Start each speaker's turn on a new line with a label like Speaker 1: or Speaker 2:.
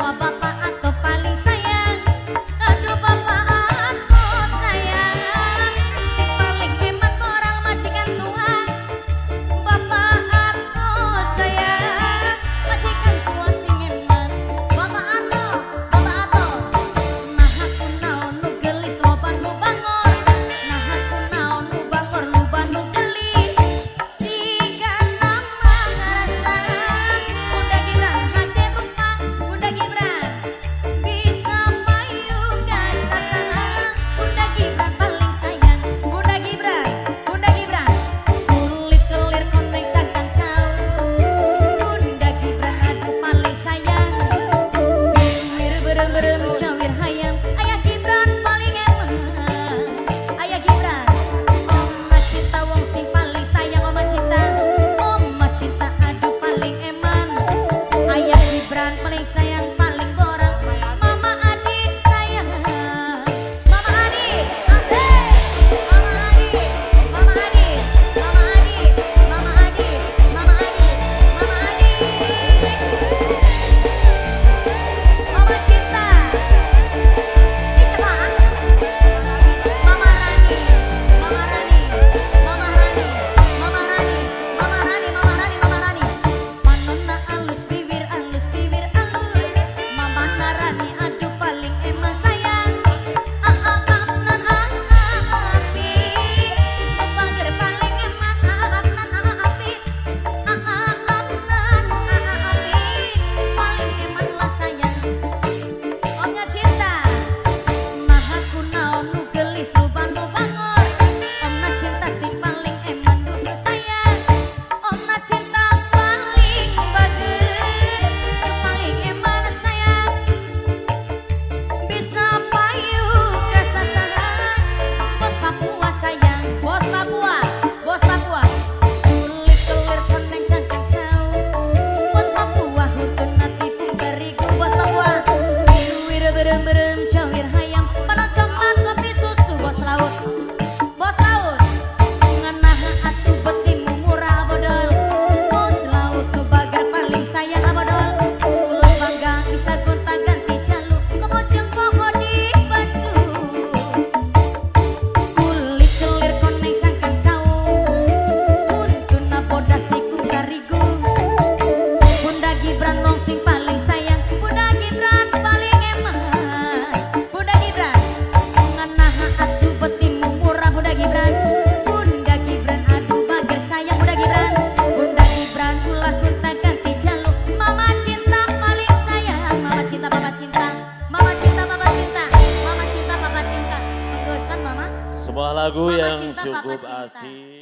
Speaker 1: tua bapak atau paling sayang. Aduh bapak atau sayang, si paling hemat moral majikan tua. Bapak atau sayang, majikan tua sing eman. Bapak atau, bapak atau. Nah aku naon nu gelis loba nu bangor. Nah aku naon nu bangor loba nu gelis. Tiga nama ngarasa Bunda Gibran hade rupa Bunda Gibran bisa mayu gasasaha. Bunda Gibran paling sayang Bunda Gibran, Bunda Gibran. Kulit kelir koneng cangkang cau. Bunda Gibran aduh paling sayang. Biwir berem-berem cawir hayam. Ayah Gibran paling eman. Ayah Gibran. Oma cinta wong sing paling sayang. Oma cinta, oma cinta aduh paling eman. Ayah Gibran paling sayang paling borang. Mama Adit sayang. Mama Adit, asik. Mama Adit, Mama Adit, Mama Adit, Mama Adit, Mama Adit, Mama Adit. Mama cinta. Ini siapa? Mama Rani, Mama Rani, Mama Rani, Mama Rani, Mama Rani, Mama Rani, Mama Rani. Panonna alus bibir alus bibir alus. Mama Rani aduh paling eman sayang. Aak nan api, bager paling eman. Aak nan api, aak nan api, paling eman lah sayang. Omnya cinta. Nah aku naon nu gelis loba nu bangor. Omna cinta sing paling eman duh sayang. Omna cinta paling bager, nu paling eman sayang. Bisa payu kasasaha. Bos Papua sayang, bos Papua, bos Papua. Kulit kelir koneng cangkang cau. Bos Papua hutuna tipung terigu bos Papua. Biwir berem-berem cawir hayam. Panon coklat kopi susu bos laut, bos laut. Ngeunah atuh betimu murah bodol. Bos laut nu bager paling sayang abodol. Ulah bangga bisa gonta-ganti jaluk. Komo jeung poho di baju. Kulit kelir koneng cangkang cau. Untuna bodas tikung tarigu. Bunda Gibran wong sing paling sayang. Bunda Gibran paling eman. Bunda Gibran ngeunah atuh betimu murah Bunda Gibran. Bunda Gibran aduh bager sayang Bunda Gibran. Bunda Gibran ulah gonta-ganti jaluk. Mama cinta paling sayang. Mama cinta, mama cinta, mama cinta, mama cinta, mama cinta, papa cinta. Menggesan mama.
Speaker 2: Sebuah lagu
Speaker 1: Mama
Speaker 2: yang
Speaker 1: cinta, papa
Speaker 2: cukup
Speaker 1: cinta.
Speaker 2: asik.